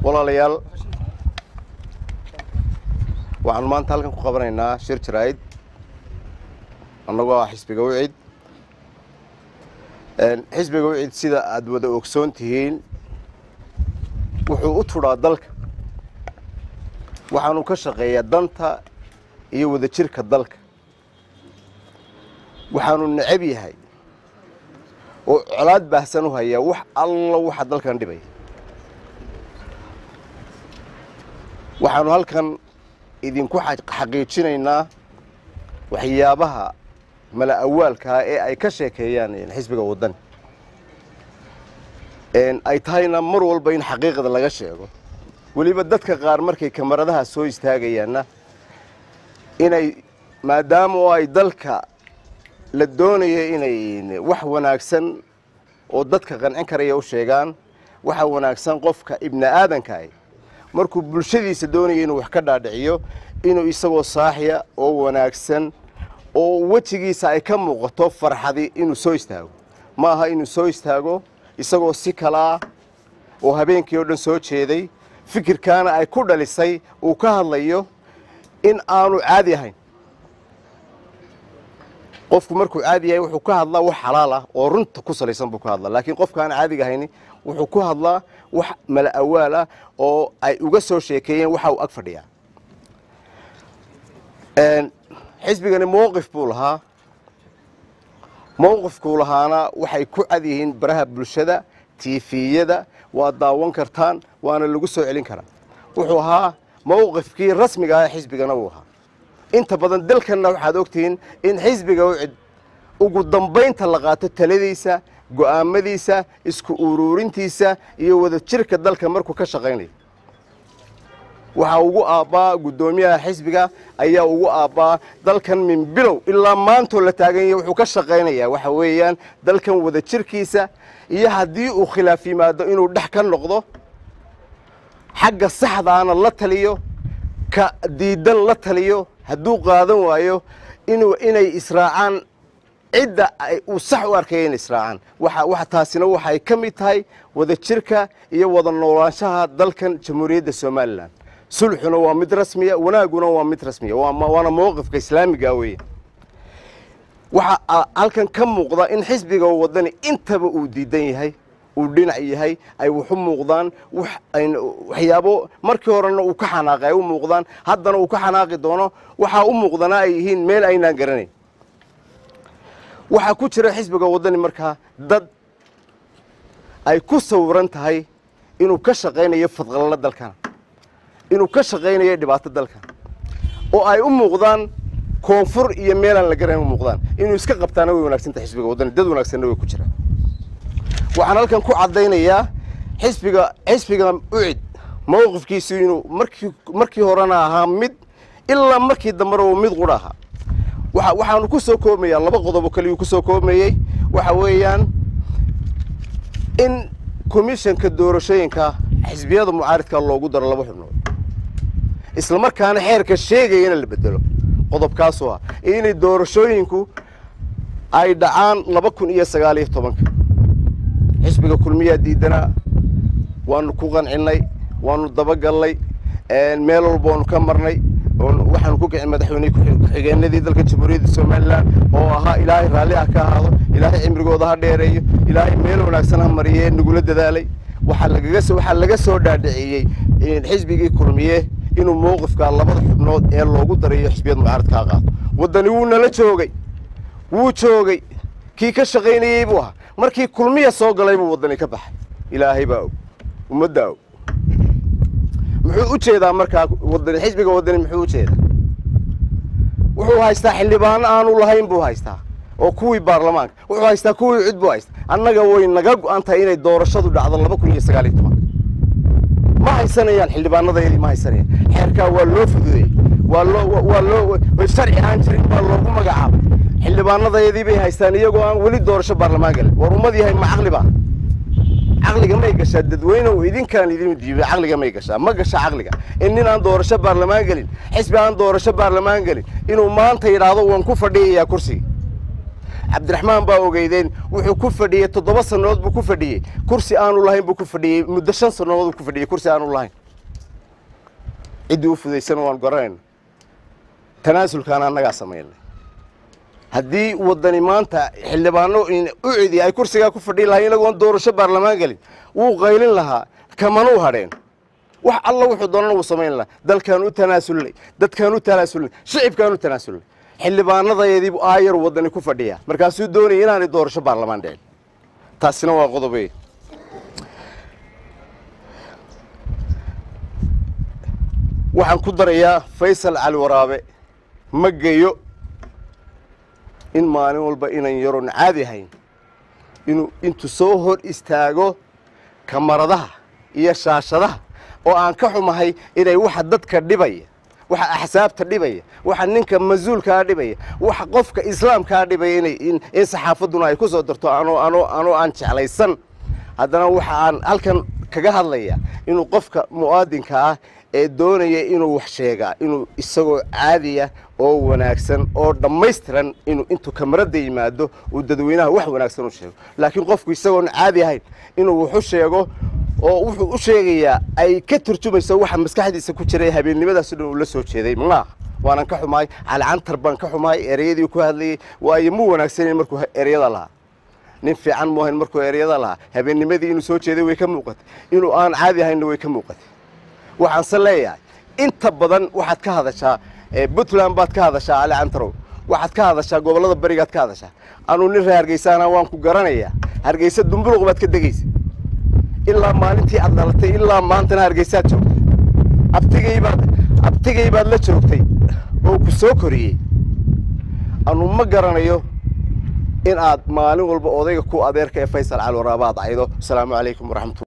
Walaalayaal, waxaanu maanta halkan ku qabanaynaa shir jaraa'id annagoo ah xisbiga UCID. Xisbiga UCID, sida aada wada ogsoon tihiin, wuxuu u tudhaa dalka, waxaanu ka shaqeeyaa danta iyo wadajirka dalka. Waxaanu necab yahay oo colaad baahsan u hayaa wax alla waxa dalkan dhibaya. Waxaanu halkan idinku xaqiijinaynaa waxyaabaha mala awaalkaa ee ay ka sheekeeyaan xisbiga Waddani, ay tahayna mar walba in xaqiiqda laga sheego. Weliba dadka qaar markay kamaradaha soo istaagayaanna inay, maadaama oo ay dalka la doonayo inay wax wanaagsan oo dadka qancin karaya u sheegaan, waxa wanaagsan qofka ibni aadankaah markuu bulshadiisa doonayo inuu wax ka dhaadhiciyo inuu isagoo saaxiya oo wanaagsan oo wejigiisa ay ka muuqato farxadi inuu soo istaago. Ma aha inuu soo istaago isagoo si kalaa oo habeenkii oo dhan soo jeeday, fikirkaana ay ku dhalisay uu ka hadlayo in aanu caadi ahayn. Qofku markuu caadi yahay wuxuu ka hadlaa wax xalaal ah oo runta ku salaysan buu ka hadlaa, laakiin qofka aan caadiga ahayni wuxuu ku hadlaa wax mala awaal ah oo ay uga soo sheekeeyeen waxa uu ag fadhiyaa. Xisbigani mowqif buu lahaa, mowqifkuu lahaana waxay ku cad yihiin baraha bulshada, tiifiyada, waa daawan kartaan, waana lagu soo celin karaa. Wuxuu ahaa mowqifkii rasmiga ah ee xisbigana uu ahaa. Inta badan dalkanna waxaad ogtihiin in xisbiga UCID ugu dambaynta la qaato taladiisa, go'aamadiisa, isku uruurintiisa iyo wadajirka dalka markuu ka shaqaynayo. Waxaa ugu aabbaa guddoomiyaha xisbiga ayaa ugu aabbaa dalkan min bilow ilaa maantoo la taagan yahay. Wuxuu ka shaqaynayaa waxa weeyaan dalkan wadajirkiisa, iyo haddii uu khilaaf yimaado inuu dhex ka noqdo, xagga saxdaana la taliyo, ka diidan la taliyo, hadduu qaadan waayo inuu inay israacaan cidda uu sax u arkaya inay israacaan. Waxa taasina waxay ka mid tahay wadajirka iyo wada noolaanshaha dalkan Jamhuuriyadda Somalilan. Sulxuna waa mid rasmiya, wanaaguna waa mid rasmiya, waana mowqifka islaamiga weeye. Waxa halkan ka muuqda in xisbiga Waddani intaba uu diidan yahay, uu dhinac yahay, ay waxu muuqdaan waxyaabo markii horena uu ka xanaaqay ay u muuqdaan, haddana uu ka xanaaqi doono. Waxaa u muuqdana ay yihiin meel aynaan garanayn. Waxaa ku jira xisbiga Waddani markaa dad ay ku sawiran tahay inuu ka shaqaynayo fadqalalo dalkana, inuu ka shaqaynayo dhibaato dalkan, oo ay u muuqdaan koonfur iyo meelaan la garanayn u muuqdaan. Inuu iska qabtaana way wanaagsan tahay. Xisbiga Waddani dad wanaagsanna way ku jiraan. Waxaan halkan ku caddaynayaa xisbiga UCID mowqifkiisu inuu markii horena ahaa mid, ilaa markii dambena uu mid qura ahaa. Waxaanu ku soo koobayaa laba qodob oo kaliyuu ku soo koobayey. Waxa weeyaan in komishanka doorashooyinka xisbiyada mucaaridka loogu daro laba xubnood, isla markaana xeerka sheegayana la bedelo. Qodobkaasoo ah inay doorashooyinku ay dhacaan 2019-ka. Xisbiga Kulmiyaa diidanaa, waanu ku qancinnay, waanu dabagallay, meel walba waanu ka marnay. Waxaanu ku kicin madaxweyne ku-xigeenadii dalka Jamhuuriyadda Somalilan oo ahaa, Ilaahay raalli ah ka ahaado, Ilaahay cimrigooda ha dheereeyo, Ilaahay meel wanaagsan ha mariyee, nagula dadaalay. Waxaa laga soo dhaadhiciyey xisbigii Kulmiye inuu mowqifka labada xubnood ee loogu darayo xisbiyada mucaaradkaa qaato. Waddani wuu nala joogay, wuu joogay, kii ka shaqaynayey buu ahaa. Markii Kulmiya soo galay buu Waddani ka baxay. Ilaahay baa og, ummaddaa og. Muxuu u jeedaa markaa Waddani? Xisbiga Waddani muxuu u jeedaa? Wuxuu haystaa xildhibaano aanu lahayn buu haystaa, oo kuwii baarlamaanka wuxuu haystaa, kuwii cid buu haystaa. Annaga way naga go'an tahay inay doorashadu dhacdo 2019-ka. Ma haysanayaan xildhibaanadayadii, ma haysanayaan. Xeerkaa waa loo fududeeyey, waa loo sharci aan jirin baa loogu magacaabay. Xildhibaanadayadii bay haystaan iyagoo aan weli doorasho baarlamaan galin. War ummad yahay, ma caqli baa? Caqliga may gashaa? Dadweynew, idinkaan idin diibay, caqliga may gashaa? Ma gasha caqliga in nin aan doorasho baarlamaan gelin, xisbi aan doorasho baarlamaan gelin, inuu maanta yidhaahdo waan ku fadhiyayaa kursiga? Cabdiraxmaan baa ogeydeen wuxuu ku fadhiyey 7 sannadood buu ku fadhiyey kursi aanu lahayn buu ku fadhiyey muddo 5 sannadood ku fadhiyey kursi aanu lahayn. Ciddii u fudaysana waan garanayna, tanaasulkaana annagaa samaynay. Haddii waddani maanta xildhibaano u cidi ay kursigaa ku fadhiyi lahayn inagoon doorasho baarlamaan gelin, wuu qaylin lahaa, kamanuu hadheen, wax alla wuxuu doonana wuu samayn lahaa. Dalkaan u tanaasulnay, dadkaan u tanaasulnay, shicibkaan u tanaasulnay. Xildhibaanadayeediibuu aayar waddani ku fadhiyaa, markaasuu doonaya inaanay doorasho baarlamaan dhicin. Taasina waa qodobey. Waxaan ku darayaa Faysal Cali Waraabe ma geyo in maalin walba inan yaroon caadi ahayn inuu intuu soo hor istaago kamaradaha iyo shaashadaha, oo aan ka xumahay inay waxa dadka dhibaya, waxa axsaabta dhibaya, waxa ninka mas-uulkaa dhibaya, waxa qofka islaamkaa dhibaya inay in saxaafadduna ay ku soo darto anoo aan jeclaysan. Haddana waxa aan halkan kaga hadlaya inuu qofka mu'aadinka ah ee doonaya inuu wax sheegaa, inuu isagoo caadiya oo wanaagsan oo dhammaystiran inuu intuu kamaradda yimaado uu dadweynaha wax wanaagsan u sheego. Laakiin qofku isagoon caadi ahayn inuu wax u sheego oo wuxuu u sheegayaa ay ka turjumayso waxa maskaxdiisa ku jiray habeennimadaas dhan uu la soo jeeday, maaha. Waanan ka xumaay, Calicantar baan ka xumaay ereyadii ku hadlayey, waayo mu wanaagsanayn markuu ereyada lahaa. Nin fiican mu ahayn markuu ereyada lahaa. Habeennimadii inuu soo jeeday way ka muuqatay, inuu aan caadi ahaynna way ka muuqatay. Waxaanse leeyahay inta badan waxaad ka hadashaa Puntland baad ka hadashaa Cali Cantarow, waxaad ka hadashaa gobollada barigaad ka hadashaa. Anuu nin reer Hargeysaana waan ku garanayaa. Hargeysa dumbuluq baad ka degaysa ilaa maalintii aad dhalatay, ilaa maantana Hargeysaad joogtay. Abtigay baad la joogtay oo ku soo koriyey. Anuu ma garanayo in aad maalin walba odayga ku adeerka ee Faysal Cali Waraabe aad caydo. Asalaamu calaykum waraxmatulla.